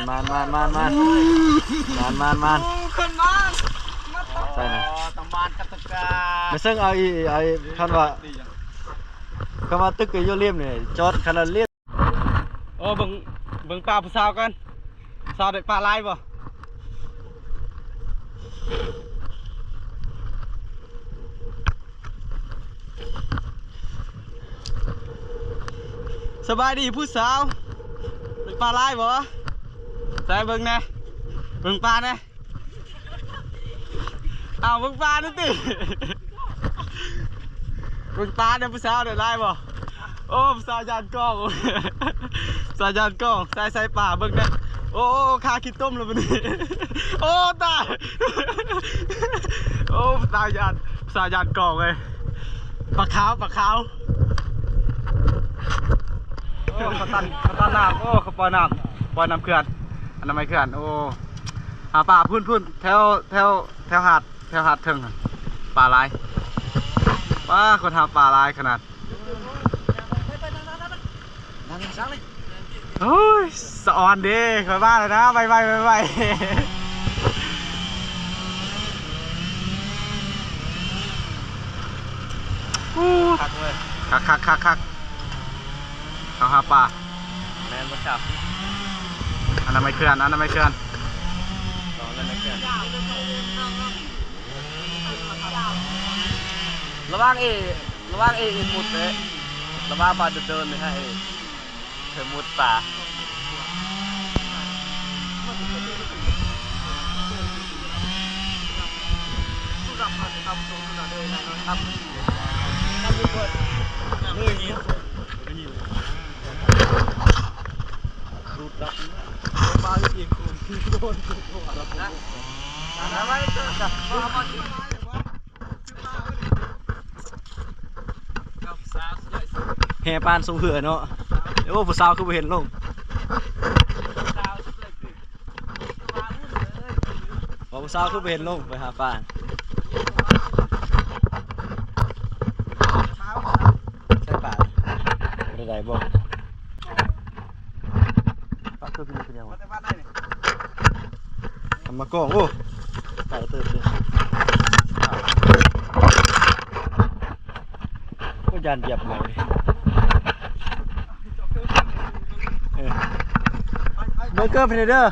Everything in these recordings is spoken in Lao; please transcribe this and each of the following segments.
ມານ ມານ ມານ ມານ ມານ ມານ ມານ ໂອ້ ຂຶ້ນມາ ມາ ໃສ່ນະ ອໍ ຕ້ອງມານກັບຕະກາ ແມ່ເຊິ່ງເອົາອີກ ເອົາອີກ ຄັນວ່າ ຄັນວ່າຕຶກຢູ່ລິມນີ້ ຈອດຄັນລະລິມ. ໂອ້ ເບິ່ງ ເບິ່ງປາຜູ້ສາວກ່ອນ ຜູ້ສາວໄດ້ປາຫຼາຍບໍ່? ສະບາຍດີຜູ້ສາວ ໄດ້ປາຫຼາຍບໍ່? ໃສ່ເບິ່ງແດ່ ເບິ່ງປາແດ່. ອ້າວ ເບິ່ງປານີ້ຕິ ເບິ່ງປານີ້ ຜູ້ສາວໄດ້ຫຼາຍບໍ່? ໂອ້ ຜູ້ສາວຢ້ານກ້ອງ ຜູ້ສາວຢ້ານກ້ອງ ໃສ່ ໃສ່ປາເບິ່ງແດ່. ໂອ້ ໂອ້ ໂອ້ ຄາຂີ້ຕົມແລ້ວບັດນີ້ ໂອ້ ຕາຍ ໂອ້ ຜູ້ສາວຢ້ານ ຜູ້ສາວຢ້ານກ້ອງເວີຍ. ປາຂາວ ປາຂາວ ໂອ້ ເຂົາຕັນ ເຂົາຕັນນ້ຳ ໂອ້ ເຂົາປ່ອຍນ້ຳ ປ່ອຍນ້ຳເຂື່ອນ ອະນາໄມເຂື່ອນ ໂອ້ ຫາປາພຸ້ນໆ ແຖວ ແຖວ ແຖວຫາດ ແຖວຫາດເທິງຫັ້ນ ປາຫຼາຍ ປາ ຄົນຫາປາຫຼາຍຂະໜາດ. ໂອ້ຍ ສະອອນເດ້ ຂ້ອຍວ່າແລ້ວນະ ໄວໆ ໄວໆ ໂອ້ ຄັກເວີຍ ຄັກໆໆໆ ເຂົາຫາປາ ແມ່ນບໍ່ຊາວ ອະນາໄມເຂື່ອນ ອະນາໄມເຂື່ອນ ລະຫວ່າງເອ ລະຫວ່າງເອ ເອໝຸດເດ້ ລະຫວ່າງປາເດີນໆນີ້ໃຫ້ເອ ເຄີຍມຸດປາ ແຫ່ປານສົ່ງເຮືອເນາະ. ໂອ້ ຜູ້ສາວຄືບໍ່ເຫັນລົງ? ບໍ່ ຜູ້ສາວຄືບໍ່ເຫັນລົງໄປຫາປາ? ໃສ່ປາ ໄດ້ບໍ່? ປາຄືເປັນຫຍັງວະ? ທຳມາກອງ ໂອ້ ໄກເຕີບເລີຍ. ໂອ້ ຢ້ານຢຽບໄມ້. ເອີ ເບິ່ງເກີບໃຫ້ແດ່ເດີ.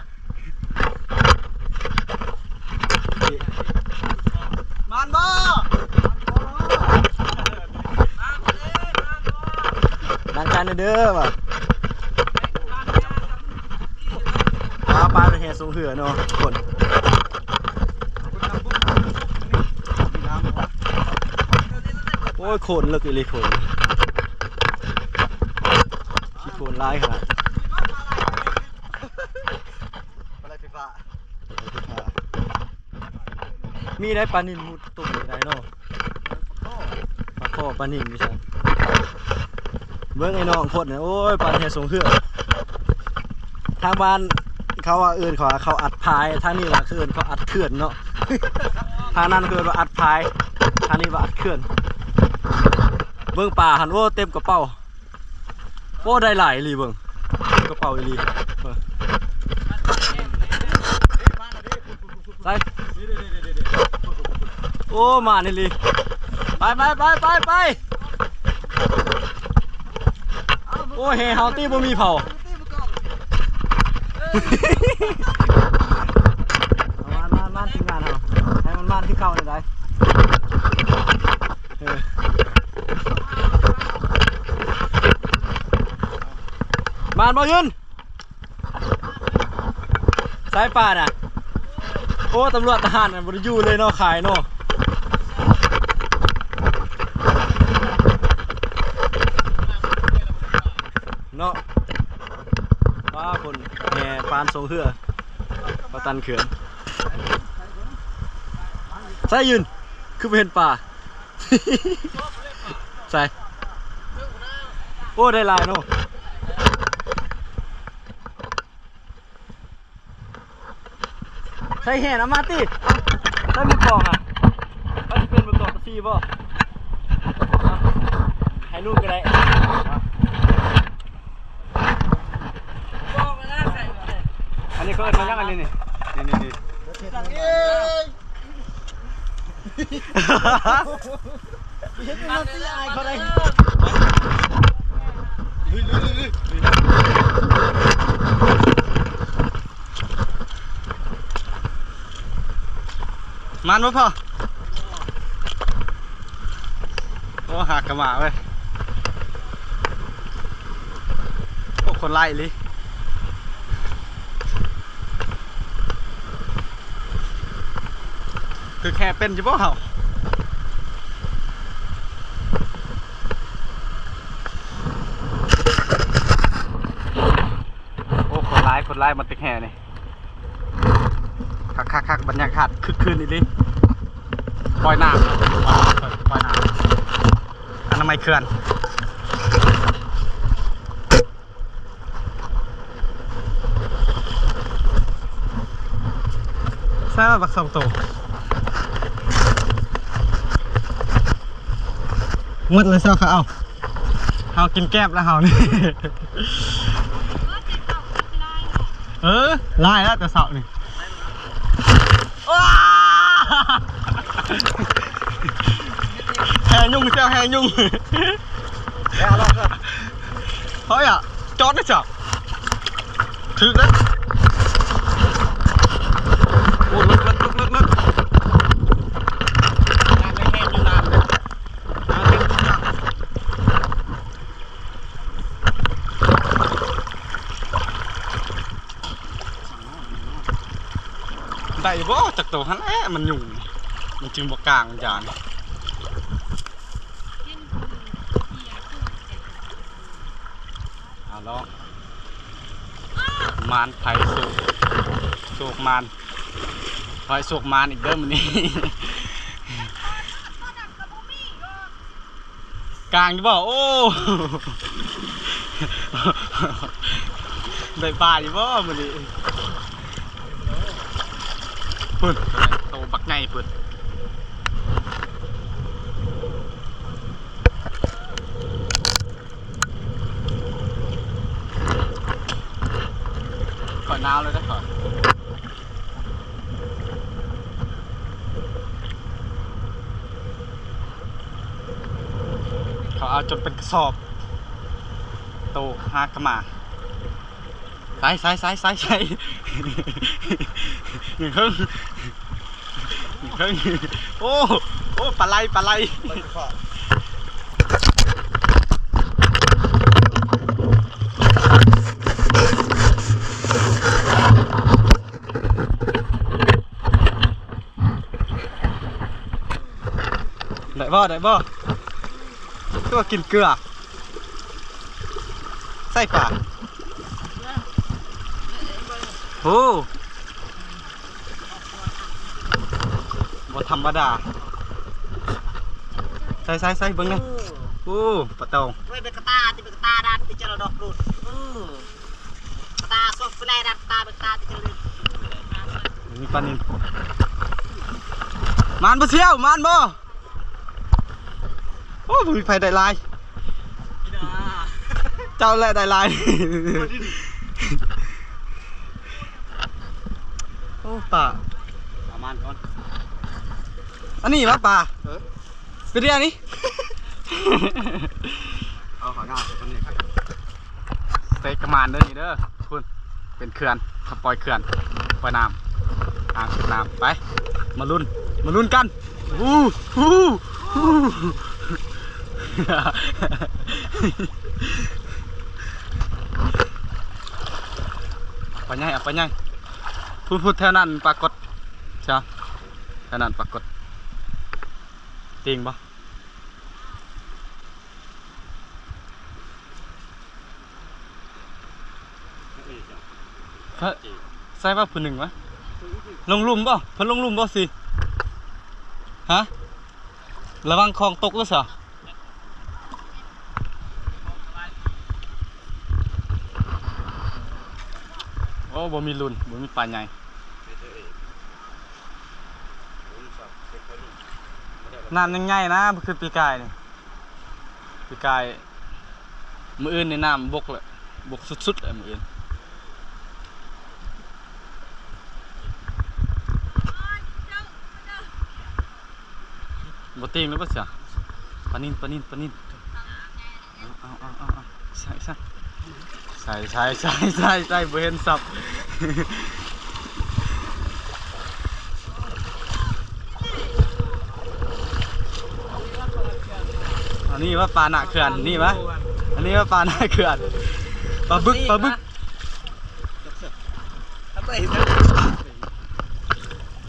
ມານບໍ່? ມານກັນເດີວ່າ ປາ ປາແຫ່ສົ່ງເຮືອເນາະ ຄົນ. ໂອ້ຍ ໂຄນເລິກອີ່ຫຼີ ໂຄນ ຂີ້ໂຄນຫຼາຍຂະໜາດ. ປາໄຫຼໄຟຟ້າ ມີໄດ້ປານິນມຸດຕົກນີ້ໄດ້ເນາະ ປາຄໍ່ ປານິນຢູ່ຊັ້ນ. ເບິ່ງໄອ້ນ້ອງຄົນນີ້ ໂອ້ຍ ປານແຫ່ສົ່ງເຮືອ. ທາງບ້ານເຂົາວ່າ ເອີ້ນເຂົາວ່າເຂົາອັດພາຍ ທາງນີ້ວ່າເຂົາເອີ້ນເຂົາອັດເຂື່ອນເນາະ. ທາງນັ້ນເຂົາເອີ້ນວ່າອັດພາຍ ທາງນີ້ວ່າອັດເຂື່ອນ. ເບິ່ງປາຫັ້ນ ໂອ້ ເຕັມກະເປົາ. ໂອ້ ໄດ້ຫຼາຍອີ່ຫຼີເບິ່ງ ກະເປົາອີ່ຫຼີ. ເອີ ໃສ່ ໂອ້ ມານອີ່ຫຼີ. ໄປ ໄປ ໄປ ໄປ ໄປ. ໂອ້ ແຫ່ເຮົາຕິ ບໍ່ມີເຜົາ. ມານ ມານ ມານ ທີມງານເຮົາ ໃຫ້ມັນມານຄືເກົ່ານີ້ໄດ. ເອີ ມານບໍ່ຢືນ ສາຍປ່ານະ. ໂອ້ ຕຳຫຼວດທະຫານນະ ບໍ່ໄດ້ຢູ່ເລີຍເນາະ ຂາຍເນາະ ເນາະ. ປາ ຄົນແຫ່ປານສົ່ງເຮືອ ປາຕັນເຂື່ອນ. ໃສຢືນ ຄືບໍ່ເຫັນປາ? ໃສ ໂອ້ ໄດ້ຫຼາຍເນາະ. ໃສ່ແຫ່ນຳມາຕິ ໃສ່ໝົດກອງຫະ. ເຮົາຊິປ່ຽນເບິ່ງກອງກະສີ່ບໍ່? ໃຫ້ໜູກະໄດ້. ອັນ ນີ້ເຂົາເອີ້ນວ່າຫຍັງອັນນີ້ນີ້? ນີ້ໆໆ ເຮັດໜ້າທີ່ອາຍເຂົາໄດ້. ໝານບໍ່ພໍ່? ໂອ້ ຫາກະໝາເວີຍ. ໂອ້ ຄົນຫຼາຍອີ່ຫຼີ. ຖືກແຫ່ເປັນຢູ່ບໍ່ເຮົາ? ໂອ້ ຄົນຫຼາຍ ຄົນຫຼາຍມາຕຶກແຫ່ນີ້. ຄັກໆໆ ບັນຍາກາດຄຶກຄື້ນອີ່ຫຼີ. ປ່ອຍນ້ຳ ປ່ອຍນ້ຳ ອະນາໄມເຂື່ອນ. ໃສ່ບັກສອງໂຕ ໝົດແລ້ວຊະ. ເອົາ ເຮົາກິນແກບແລ້ວເຮົານີ້. ເອີ ຫຼາຍແລ້ວແຕ່ເຊົ້ານີ້. ວ້າ ແຫ່ຍຸງ ເຈົ້າແຫ່ຍຸງ. ເຮົາຢາກຈອດໄດ້ເຈົ້າ. ຖືກແລ້ວ. ໂອ້ ເລິກໆໆໆໆ. ນານເລີຍ ແຫ່ຢູ່ນານເລີຍ ນານເລີຍ. ໄດ້ບໍ່ຈັກໂຕຫັ້ນແຫຼະ ມັນຫຍຸ້ງ ມັນຈຶ່ງບໍ່ກາງ ມັນຢ້ານ. ເອົາລອງ ໝານໄຜໂຊກ ໂຊກໝານ ຂໍໃຫ້ໂຊກໝານອີກເດີມື້ນີ້. ກາງຢູ່ບໍ່? ໂອ້ ໄດ້ປາຢູ່ບໍ່ມື້ນີ້? ພຸ້ນ ໂຕບັກໃຫຍ່ພຸ້ນ. ຂ້ອຍໜາວເລີຍເດີຂ້ອຍ. ເຂົາເອົາຈົນເປັນກະສອບ ໂຕຫາກະໝາ. ໃສ່ ໃສ່ ໃສ່ ໃສ່ ໃສ່ ຍັງເທິງ ຍັງເທິງ. ໂອ້ ໂອ້ ປາໄຫຼ ປາໄຫຼ. ໄດ້ບໍ່? ໄດ້ບໍ່? ຄືວ່າກິນເກືອ ໃສ່ປາ. ໂອ້ ບໍ່ທຳມະດາ. ໃສ່ ໃສ່ ໃສ່ເບິ່ງແດ່. ໂອ້ ປາຕອງ. ເວີຍ ເປັນກະຕາ ຕິເປັນກະຕາດານ ຕິຈະລະດອກໂລດ. ເອີ ກະຕາສອບໄປແລດານ ກະຕາ ເປັນກະຕາ ຕິຈະລະ. ມີປານິນ. ໝານບໍ່ສ່ຽວ? ໝານບໍ່? ໂອ້ ບໍ່ມີໃຜໄດ້ຫຼາຍ. ເຈົ້າແຫຼະໄດ້ຫຼາຍ. ໂອ້ ປາ ປະມານກ່ອນ. ອັນນີ້ຫວາປາ? ເອີ ເປັນເລື່ອງນີ້. ເອົາຂາງາມເປັນນີ້. ເຕະກະໝານເດີນີ້ເດີ ພຸ້ນ ເປັນເຂື່ອນ ສະປອຍເຂື່ອນ ປ່ອຍນ້ຳ ອ່າງເກັບນ້ຳ. ໄປ ມາລຸ້ນ ມາລຸ້ນກັນ. ອູ ອູ ອູ ເອົາປາໃຫຍ່ ເອົາປາໃຫຍ່. ພຸ້ນໆ ແຖວນັ້ນປາກົດ ເຈົ້າ ແຖວນັ້ນປາກົດ. ຈິງບໍ່? ໃສ່ວ່າຜູ້ໜຶ່ງວະ ລົງລຸ່ມບໍ່? ເພິ່ນລົງລຸ່ມບໍ່ຊິ? ຮະ? ລະວັງຂອງຕົກເດີຊະ. ໂອ້ ບໍ່ມີລຸ້ນ ບໍ່ມີປາໃຫຍ່. ນ້ຳຍັງໃຫຍ່ນະ ບໍ່ຄືປີກາຍນີ້. ປີກາຍ ມື້ອື່ນນີ້ນ້ຳບົກແຫຼະ ບົກສຸດໆແຫຼະມື້ອື່ນ. ບໍ່ຕີງແລ້ວບໍ່ເສຍ? ປານິນ ປານິນ ປານິນ ເອົາ ເອົາ ເອົາ ເອົາ ໃສ່ ໃສ່ ໃສ່ ບໍ່ເຫັນສັບ. ອັນນີ້ວ່າປາໜ້າເຂື່ອນ ນີ້ຫວາ? ອັນນີ້ວ່າປາໜ້າເຂື່ອນ. ປາບຶກ ປາບຶກ.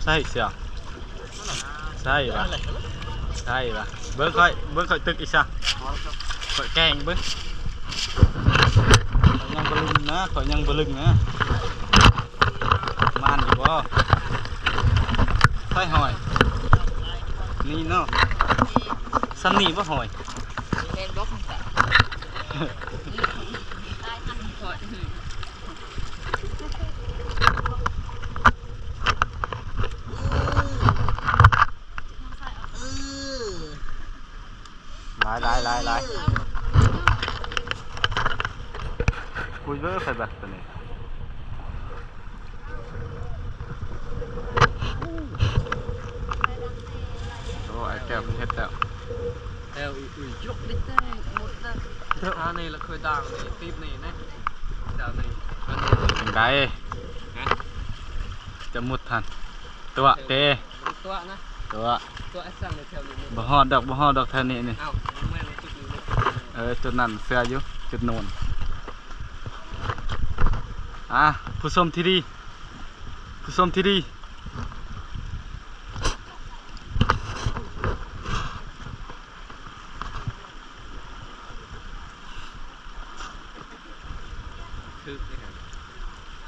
ໃສ່ເສື້ອ ໃສ່ຫວາ ໃສ່ຫວາ. ເບິ່ງຂ້ອຍ ເບິ່ງຂ້ອຍຕຶກອີກຊະ ຂ້ອຍແກ້ງເບິ່ງ. ຂ້ອຍຍັງບໍ່ລຶ້ງນະ ຂ້ອຍຍັງບໍ່ລຶ້ງນະ. ມານຢູ່ບໍ່? ໃສ່ຫອຍ ນີ້ເນາະ ສ່ຳນີ້ບໍ່ຫອຍ? ແມ່ນບໍ່? ຫຼາຍ ຫຼາຍ ຫຼາຍ ຫຼາຍ. ອຸ້ຍເວີ້ ໄຟແບັດໂຕນີ້. ໂອ້ ອ້າຍແກ້ວເພິ່ນເຮັດແລ້ວ. ແລ້ວອີກ ອຸ້ຍ ຍົກໄດ້ແຕ່ໝົດນະ. ເຈົ້າ ອັນນີ້ລະ ເຄີຍດ່າງນີ້ ຕີບນີ້ນະ. ເຈົ້ານີ້ ອັນນີ້ ຈັ່ງໃດ? ຮະ? ຈະມຸດຫັ້ນ ຕົວະເຕ. ຕົວະນະ ຕົວະ ຕົວະ. ບໍ່ຮອດດອກ ບໍ່ຮອດດອກແຖວນີ້ນີ້. ເອີ ຈຸດນັ້ນເຊື່ອຢູ່ ຈຸດໂນ້ນ. ອ່າ ຜູ້ຊົມທີ່ດີ ຜູ້ຊົມທີ່ດີ.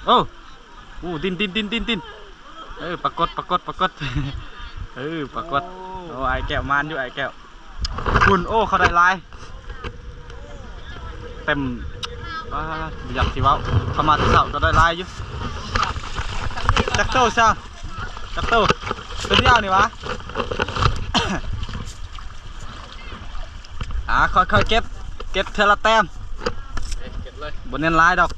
ໂອ້ ອູ້ ດິນ ດິນ ດິນ ດິນ ດິນ. ເອີ ປາກົດ ປາກົດ ປາກົດ. ເອີ ປາກົດ. ໂອ້ ໂອ້ ອ້າຍແກ້ວມານຢູ່ ອ້າຍແກ້ວ. ພຸ້ນ ໂອ້ ເຂົາໄດ້ຫຼາຍ ເຕັມ. ປາດ ບໍ່ຢາກຊິເວົ້າ ເຂົາມາແຕ່ເຊົ້າກໍໄດ້ຫຼາຍຢູ່. ຈັກໂຕຊະ? ຈັກໂຕ? ໂຕດຽວນີ້ຫວາ? ອ່າ ຄ່ອຍໆເກັບ ເກັບເທື່ອລະແຕ້ມ. ເກັບເລີຍ ບໍ່ແມ່ນຫຼາຍດອກ.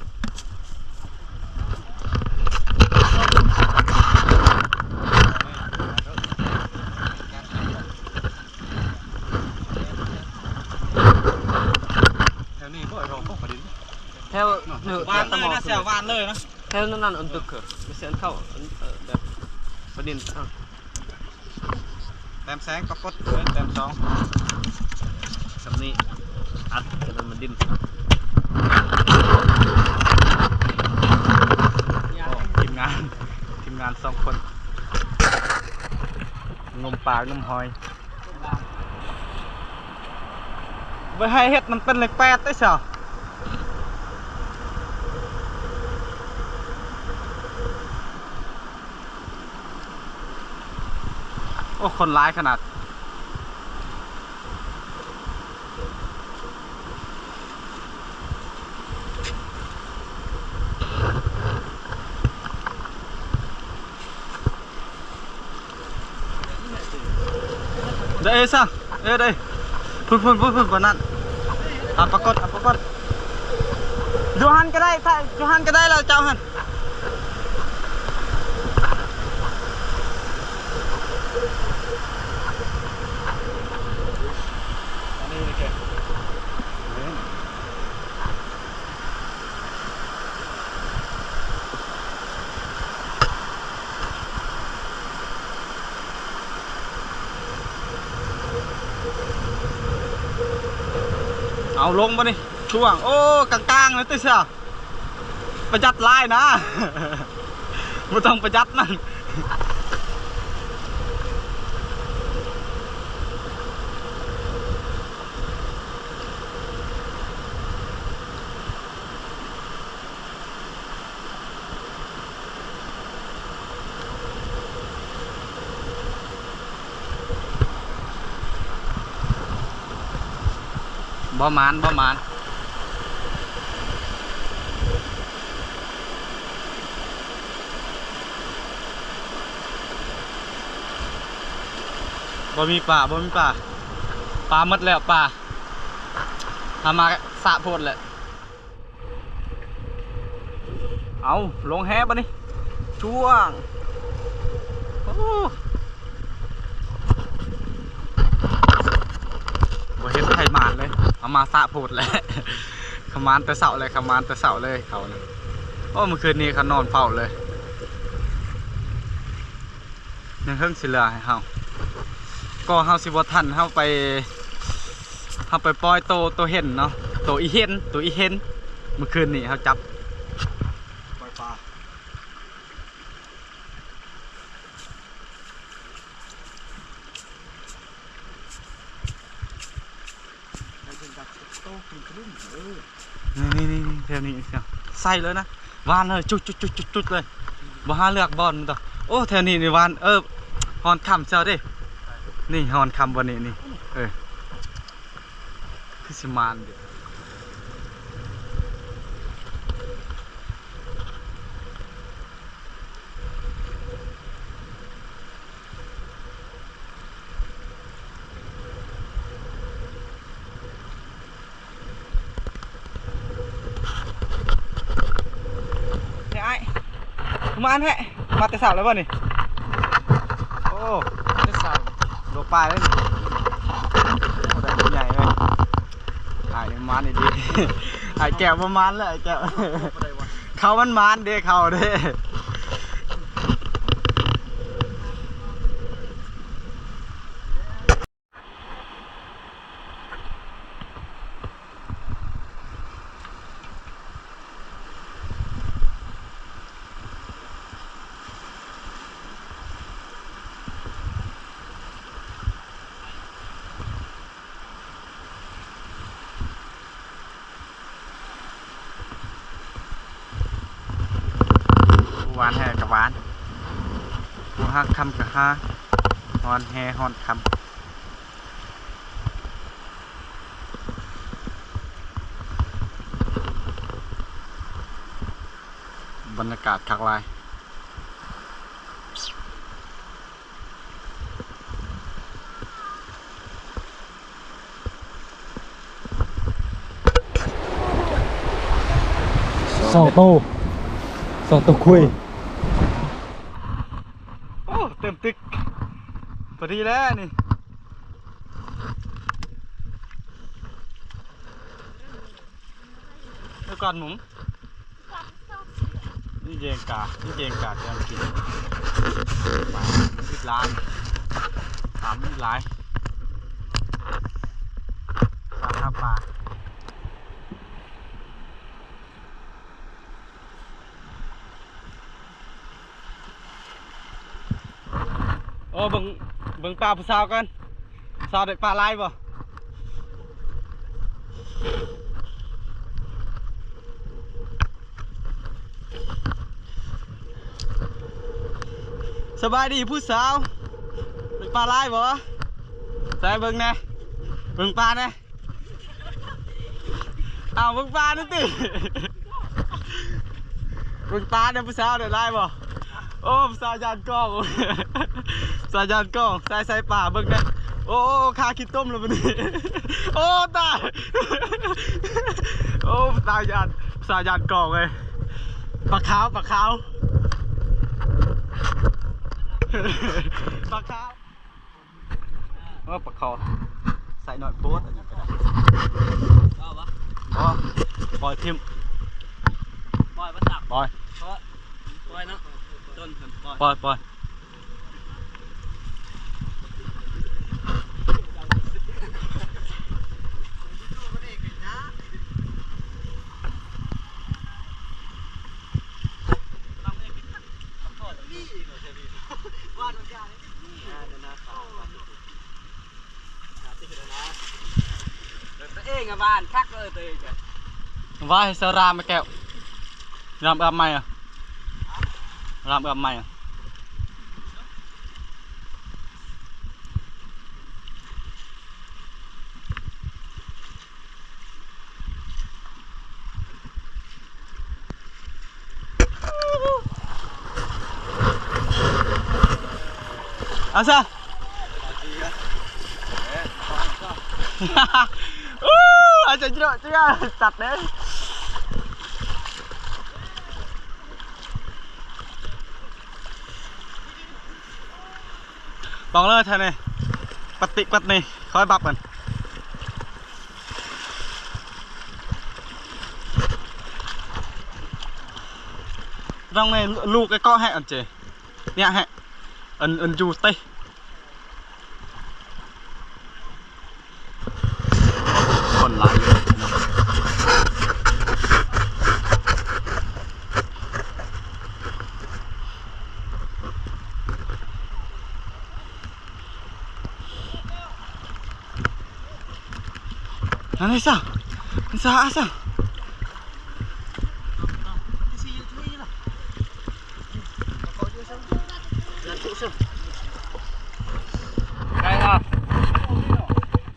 ແຖວນີ້ບໍ່ ໄອ້ດອກບໍ່ປາດິນ ແຖວ ຫວານເລີຍນະ ແຊວ ຫວານເລີຍນະ. ແຖວນັ້ນອັນຕຶກຄື ມີແສນເຂົ້າ ອັນ ເອີ ແບບປາດິນ. ເອົາ ແຕ້ມແສງປາກົດ ເອີ ແຕ້ມສອງ ສ່ຳນີ້ ອັດ ຈະໄດ້ມາດິນ. ໂອ້ ທີມງານ ທີມງານສອງຄົນ ງົມປາ ງົມຫອຍ. ບໍ່ໃຫ້ເຮັດມັນເປັນເລກແປດໄດ້ຊະ. ໂອ້ ຄົນຫຼາຍຂະໜາດ. ໄດ້ຊະ ເອີ ໄດ້. ພຸ້ນໆໆໆ ບ່ອນນັ້ນ. ອ່າ ປາກົດ ອ່າ ປາກົດ. ຢູ່ຫັ້ນກໍໄດ້ ຖ້າຢູ່ຫັ້ນກໍໄດ້ແລ້ວ ເຈົ້າຫັ້ນ. ອັນນີ້ແກ ເອົາລົງບາດນີ້ ຊ່ວງ ໂອ້ ກາງໆ ເລີຍຕິຊະ. ປະຢັດຫຼາຍນະ ບໍ່ຕ້ອງປະຢັດນະ. ບໍ່ໝານ ບໍ່ໝານ. ບໍ່ມີປາ ບໍ່ມີປາ ປາໝົດແລ້ວ ປາ ເຮົາມາສະໂພດແຫຼະ. ເອົາ ລົງແຫບາດນີ້ ຊ່ວງ ໂອ້. ມານເລີຍ ເອົາມາສະໂພດແຫຼະ ຂະມານແຕ່ເຊົ້າເລີຍ ຂະມານແຕ່ເຊົ້າເລີຍເຂົານະ. ໂອ້ ມື້ຄືນນີ້ເຂົານອນເຝົ້າເລີຍ ຍັງເຫິງຊິເຫຼືອໃຫ້ເຮົາ ກໍເຮົາຊິບໍ່ທັນ ເຮົາໄປ ເຮົາໄປປ່ອຍໂຕ ໂຕເຫັນເນາະ ໂຕອີເຫັນ ໂຕອີເຫັນ ມື້ຄືນນີ້ເຮົາຈັບ ປ່ອຍປາ. ນີ້ໆໆ ແຖວນີ້ ໃສ່ເລີຍນະ ຫວ່ານເລີຍ ຈຸດໆໆໆເລີຍ ບໍ່ຫາເລືອກບ່ອນຕໍ່. ໂອ້ ແຖວນີ້ນີ້ຫວ່ານ ເອີ ຮອນຄຳເຈົ້າເດ້ ນີ້ຮອນຄຳບ່ອນນີ້ນີ້ ເອີ ຄືຊິມານເດ້. ເອີ ອ້າຍ ມາແທ້ ມາແຕ່ເຊົ້າແລ້ວບໍ່ນີ້? ໂອ້ ແຕ່ເຊົ້າ ໂລປາຍແລ້ວນີ້ ໂອ້ ໄດ້ໂຕໃຫຍ່ເວີຍ. ອ້າຍນີ້ມານດີໆ ອ້າຍແກ້ວບໍ່ມານແລ້ວ ອ້າຍແກ້ວ ເຂົາມັນມານເດ້ ເຂົາເດ້. ຜູ້ຫວ່ານແຫກະຫວ່ານ ຜູ້ຫາຄຳກະຫາ ຮ້ອນແຫຮ້ອນຄຳ. ບັນຍາກາດຄັກຫຼາຍ. ສອງໂຕ ສອງໂຕຄຸຍ. ໂອ້ ເຕັມຕຶກ ພໍດີແລ້ວນີ້. ແລ້ວກ່ອນໝູ ນີ້ແຍງກາ ນີ້ແຍງກາແຕ່ງກິນ ປາມັນອິດຫຼາຍ ປາມັນອິດຫຼາຍ ປາຫາປາ. ໂອ້ ເບິ່ງ ເບິ່ງປາຜູ້ສາວກ່ອນ ຜູ້ສາວໄດ້ປາຫຼາຍບໍ່? ສະບາຍດີຜູ້ສາວ ໄດ້ປາຫຼາຍບໍ່? ໃສ່ເບິ່ງແດ່ ເບິ່ງປາແດ່. ອ້າວ ເບິ່ງປານີ້ຕິ ເບິ່ງຕາແດ່ ຜູ້ສາວໄດ້ຫຼາຍບໍ່? ໂອ້ ຜູ້ສາວຢ້ານກ້ອງ ຜູ້ສາວຢ້ານກ້ອງ ໃສ່ ໃສ່ປາເບິ່ງແດ່. ໂອ້ ຂາຂີ້ຕົມແລ້ວບັດນີ້ ໂອ້ ຕາຍ ໂອ້ ຜູ້ສາວຢ້ານ ຜູ້ສາວຢ້ານກ້ອງເວີຍ. ປາຂາວ ປາຂາວ ປາຂາວ. ເອີ ປາເຂົາໃສ່ໜ້ອຍໂພດ ອັນຫຍັງກະໄດ້ ເອົາວະ ບໍ່ ປ່ອຍຖິ້ມ ປ່ອຍບໍ່ຈັກ ປ່ອຍ ເພາະ ປ່ອຍເນາະ ຕົ້ນເພິ່ນປ່ອຍ ປ່ອຍ ປ່ອຍ. ຕົວເອງອະຫວານຄັກເລີຍ ຕົວເອງກະຫວານໃຫ້ສາວລາມແກ້ວ ລາມເອື້ອມໃໝ່ອະ ລາມເອື້ອມໃໝ່ອະ. ເອົາຊະ ອູ້ ອາຈານຈິໂນະ ຈັດເດ້. ບອກເລີຍທ່ານນີ້ ປັດຕິປັດນີ້ ຄອຍບັບກັນ. ຕ້ອງໃຫ້ລູກໄອ້ເກາະໃຫ້ອັນເຈ ເນຍໃຫ້ອັນ ອັນຢູ່ເຕະ ຄົນຫຼາຍຢູ່. ໄດ້ລະ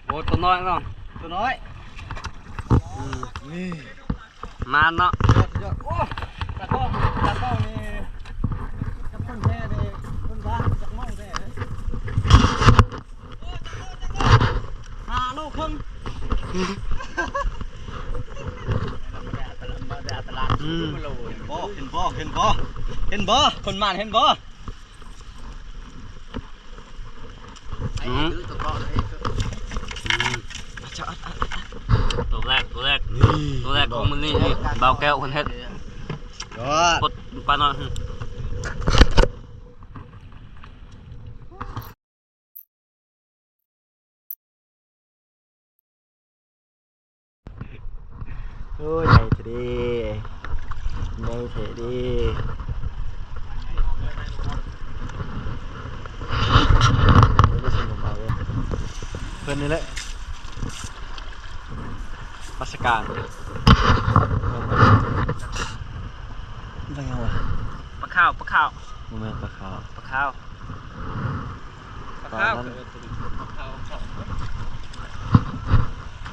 ໂອ້ ຕົວນ້ອຍເນາະ ຕົວນ້ອຍ ອືມ ນີ້ ມາເນາະ ຍອດ ຍອດ ໂອ້ ຕາກ້ອງ ຕາກ້ອງນີ້ ຈັບຄົນແທ້ເດ້ ຄົນບ້ານຈັກເມົາແທ້ ຫ້າໂລເຄິ່ງ ອືມ ເຫັນບໍ່ ເຫັນບໍ່ ເຫັນບໍ່ ເຫັນບໍ່ ຄົນໝານ ເຫັນບໍ່? ອືມ ຕົວແລກ ຕົວແລກ ນີ້ ຕົວແລກຂອງມື້ນີ້ ນີ້ ບ່າວແກ້ວເພິ່ນເຮັດ ຍອດ ປົດປານ້ອຍ ໂອ້ຍ ໃຫຍ່ແທ້ເດ້ ໃຫຍ່ແທ້ເດ້ ເພິ່ນນີ້ແຫຼະ ປາສະການ ປາຂາວ ປາຂາວ ບໍ່ແມ່ນປາຂາວ ປາຂາວ. ປາຂາວ ປາຂາວ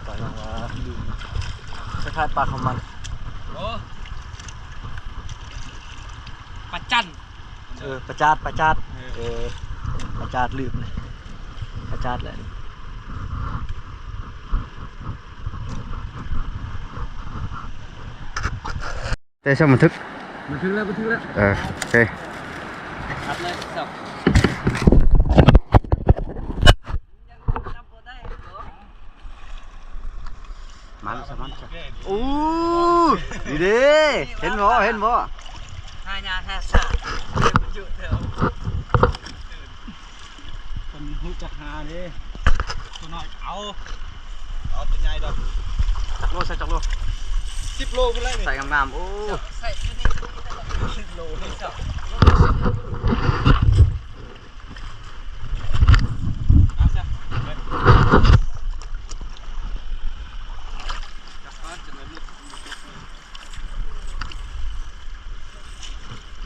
ປາຫຍັງວະ ລືມ ຄ້າຍໆປາຂາວມັນ ໂອ້ ປາຈັນ ເອີ ປາຈາດ ປາຈາດ ເອີ ເອີ ປາຈາດ ລືມ ປາຈາດແຫຼະ. ແຕ່ຊ່ຳບັນທຶກ ບັນທຶກແລ້ວ ບັນທຶກແລ້ວ ເອີ ໂອເຄ ຄັດເລີຍ ມາຊະ ມາຊະ ໂອ້ ນີ້ເດ້ ເຫັນບໍ່ ເຫັນບໍ່ ຫາຍາກແທ້ຊະ ເປັນຢູ່ແຖວ ເພິ່ນຮູ້ຈັກຫາເດ້ ຕົວນ້ອຍເອົາ ເອົາຕົວໃຫຍ່ດອກ ຈັກໂລ ໃສ່ຈັກໂລ ສິບໂລພຸ້ນແຫຼະນີ້ ໃສ່ງາມໆ ໂອ້ ໃສ່ຢູ່ນີ້ ສິບໂລນີ້ ເອົາຊະ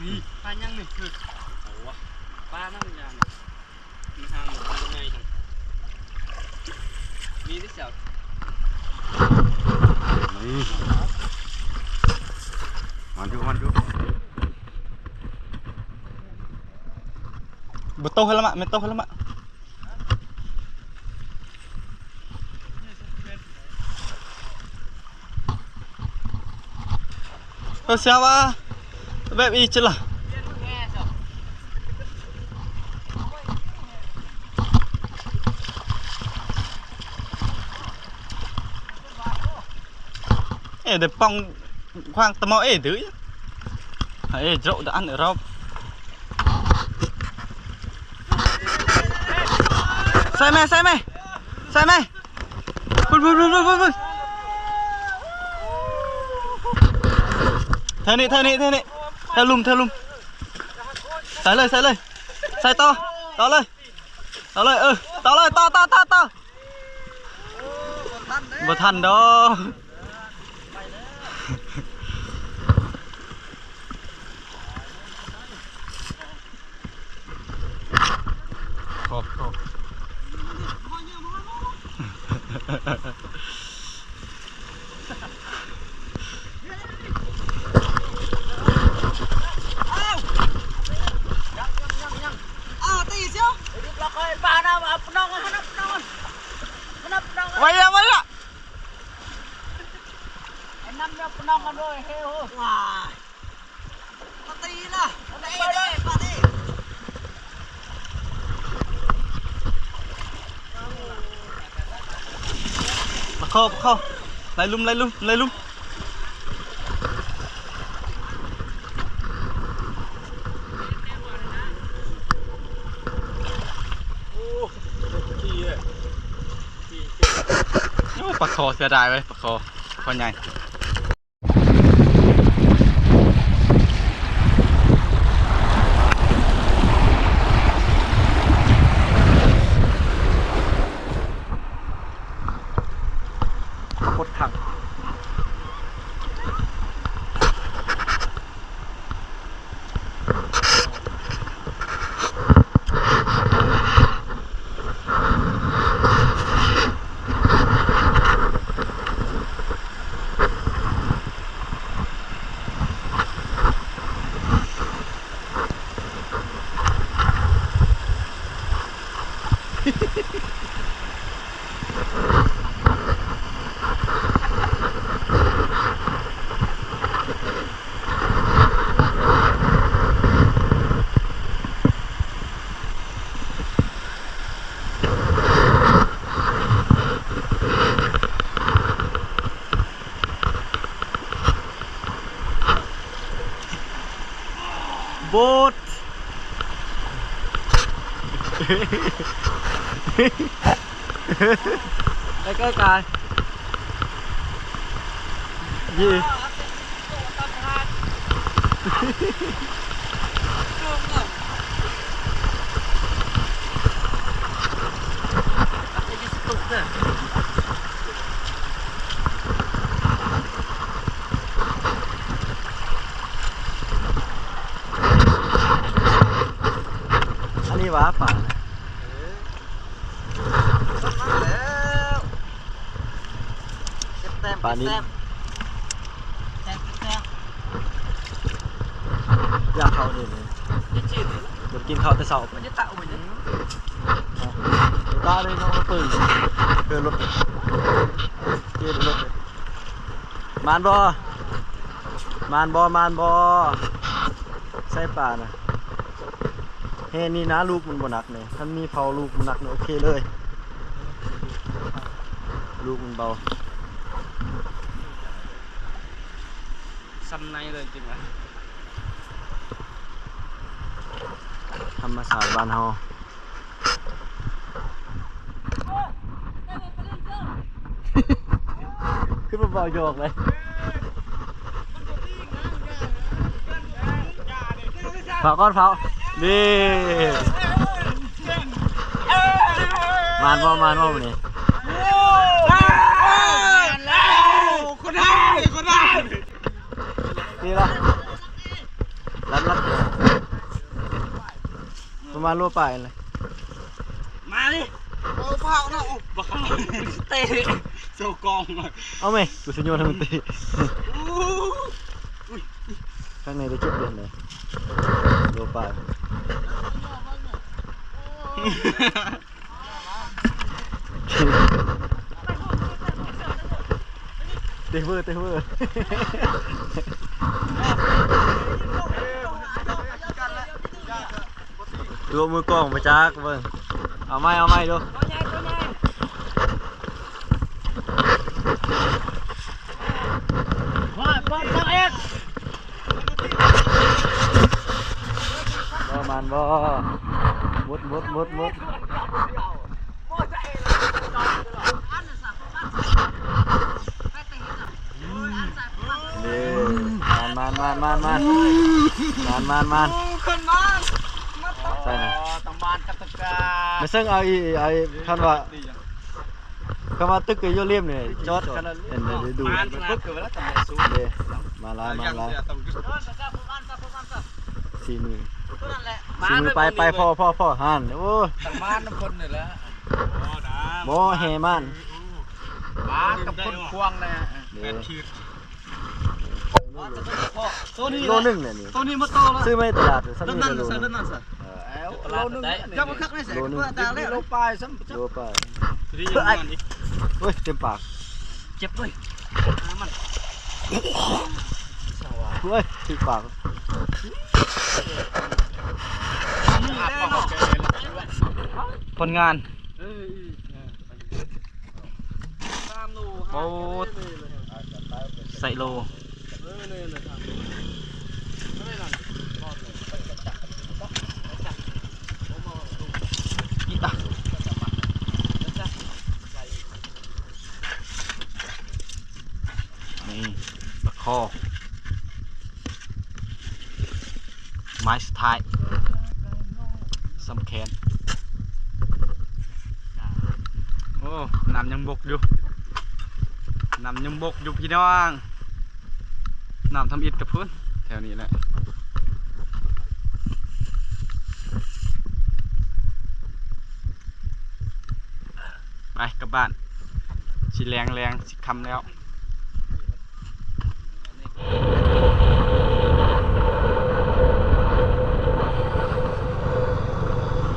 ນີ້ ປາຫຍັງນີ້ ຄື ໂອ້ ປານຳຫຍັງນີ້ ມີຫາງໃຫຍ່ຈັ່ງ ມີທີ່ສຽວ ນີ້ ມັນຢູ່ ມັນຢູ່ ບໍ່ໂຕໃຫ້ລະມະ ແມ່ນໂຕໃຫ້ລະມະ. ເອີ ເສຍວ່າ ແບບອີ່ຈິລະ ເອີ ໄດ້ປ່ອງ ຂວາງຕະໝໍເອ ດື້ ເອ ໂຈະດະອັນເອີ ໃສ່ແມ່ ໃສ່ແມ່ ໃສ່ແມ່ ພຸ້ນ ພຸ້ນ ພຸ້ນ ພຸ້ນ ພຸ້ນ ແຖວນີ້ ແຖວນີ້ ແຖວນີ້ ແຖວລຸ່ມ ແຖວລຸ່ມ ໃສ່ເລີຍ ໃສ່ເລີຍ ໃສ່ຕໍ່ ຕໍ່ເລີຍ ຕໍ່ເລີຍ ເອີ ຕໍ່ເລີຍ ຕໍ່ ຕໍ່ ຕໍ່ ຕໍ່. ບໍ່ທັນເດ້ ບໍ່ທັນດອກ ຂອບ ຂອບ ອ້າວ ຍັງ ຍັງ ຍັງ ຍັງ ອ້າວ ຕີຊຽວ ໄປດິບລະ ຂ້ອຍປານະ ເອົາປະນອງ ເອົາປະນອງ ໄວ້ລະ ໄວ້ລະ ໄອ້ນຳເນາະ ປະນອງກັນໂດຍເຮໂຮ ວ້າຍ ມາຕີລະ ມາຕີເດ້ ມາຕີ ປາເຂົ້າ ປາເຂົ້າ ໄລ່ລຸ່ມ ໄລ່ລຸ່ມ ໄລ່ລຸ່ມ. ປາຄໍ ເສຍດາຍເວີຍ ປາຄໍ ຄໍໃຫຍ່. ໂຄດຄັກ. ໂບດ ໃກ້ໆ ກາຍ ເຢ້. ອັນນີ້ຫວາປານະ? ເອີ ປານນີ້ ແຊບໆ ແຊບໆ ຢາກເຂົ້ານີ້ເລີຍ ບໍ່ໄດ້ກິນເຂົ້າແຕ່ເຊົ້າ ມັນຈະຕະ ໂອ້ຍ ຕາເລີຍເນາະ ປຶ້ງ ເດີນລົດ ເດີນລົດ. ມານບໍ່? ມານບໍ່? ມານບໍ່? ໃສ່ປານະ ແຮ່ນີ້ນະ ລູກມັນບໍ່ໜັກເນາະ ຄັນມີເຜົາລູກມັນໜັກເນາະ ໂອເຄເລີຍ ລູກມັນເບົາ ຊ່ຳໃນເລີຍຈິງຫວະ ທຳມະຊາດບ້ານເຮົາ. ຄືບໍ່ເວົ້າຢອກເລີຍ ເຜົາກ່ອນເຜົາ ນີ້ ມານບໍ່? ມານບໍ່ມື້ນີ້? ໂອ້ ມານແລ້ວ ຄົນຮ້າຍ ຄົນຮ້າຍ. ນີ້ລະ ລັດ ລັດ ປະມານໂລປາຍແຫຼະ ມາດິ ເອົາເຜົານະ ໂອ້ ບໍ່ເຂົ້າ ເຕະ ໂຊກອງ ເອົາແມະ ກູຊິໂຍນໃຫ້ມັນເຕະ ໂອ້ຍ ຂ້າງໃນໄດ້ເຈັບເດືອນເລີຍ ໂລປາຍ. ເຕະເວີ ເຕະເວີ ຕົວມືກ້ອງໄປຈັກເບິ່ງ ເອົາໃໝ່ ເອົາໃໝ່ດູ ບໍ່ ມັນບໍ່ ໝົດ ໝົດ ໝົດ ໝົດ ເດ້ ມານ ມານ ມານ ມານ ມານ ມານ ມານ ໂອ້ ຂຶ້ນມາ ໃສ່ນະ ຕ້ອງມານກັບຕະກາ ມາເຊິ່ງເອົາອີກ ເອົາອີກ ຄັນວ່າ ຄຳວ່າຕຶກກໍຢູ່ລິມນີ້ ຈອດຂະໜາດເຫັນໄດ້ດູ ມານ ມານ ເດ້ ມາຫຼາຍ ມາຫຼາຍ ສີມື ສີມື ໄປ ໄປ ພໍ ພໍ ພໍ ຫັ້ນ ໂອ້ ຕ້ອງມານນຳຄົນນີ້ແຫຼະ ບໍ່ ແຫ່ມານ ມານກັບຄົນຂວາງນະ ເດ້ ໂຕນີ້ ໂລໜຶ່ງແຫຼະນີ້ ໂຕນີ້ໝົດໂຕລະ ຊື້ມາໃນຕະຫຼາດ ໂລໜຶ່ງ ເອີ ໂລໜຶ່ງ ໂລປາຍຊ້ຳ ໂລປາຍ ໂອ້ຍ ເຕັມປາກ ເຈັບເວີຍ ໂອ້ຍ ຖືກປາກ ຜົນງານ ໂອ້ ໃສ່ໂລ ອີຕາ ໝາຍສຸດທ້າຍ ສຳແຂນ. ໂອ້ ນ້ຳຍັງບົກຢູ່ ນ້ຳຍັງບົກຢູ່ພີ່ນ້ອງ. ນ້ຳທຳອິດກັບພຸ້ນ ແຖວນີ້ແຫຼະ. ໄປກັບບ້ານ ຊິແລງ ແລງ ຊິຄ່ຳແລ້ວ.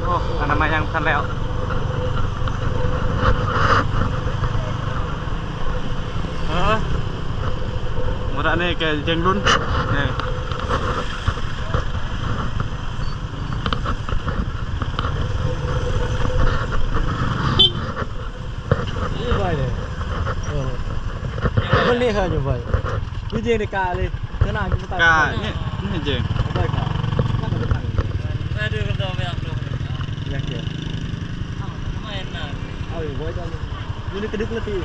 ໂອ້ ອະນາໄມຍັງບໍ່ທັນແລ້ວ. ເອີ ໝົດອັນນີ້ກໍຍັງລຸ້ນ ນີ້. ນີ້ໄປເລີຍ ເອີ ມັນນີ້ເຂົາຢູ່ໄປ ຢູ່ທີ່ໃນກາເລີຍ ຂະໜາດຢູ່ຕາມການີ້ ນີ້ເຈິງໄປກາ ມັນກໍໄປທາງນີ້ ແມ່ດູກັນໂດໄປອອກໂດ ຍັງເຈິງ ເອົາ ທຳໄມນະ ເອົາຢູ່ໄວ້ຕອນ ຢູ່ໃນກະດຶກລະຕິ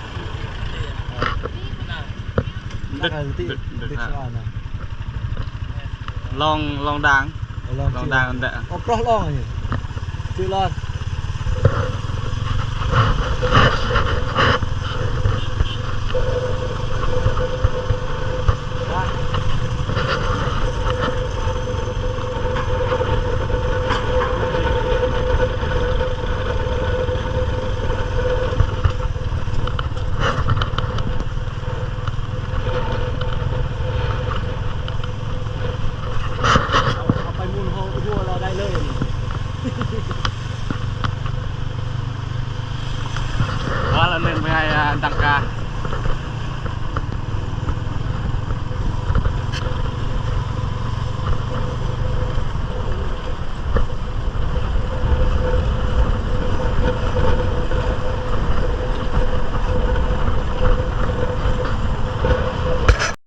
ດຶກ ດຶກ ດຶກ ດຶກ ລອງ ລອງດາງ ລອງ ລອງດາງ ອອກກອກລອງນີ້ ຈື່ລອດ. ເອົາ ເອົາໄປໝູນຫົວ ຫົວລາວໄດ້ເລີຍ ວ່າລະໜຶ່ງໄປໃຫ້ ອ່າ ດັງກາ.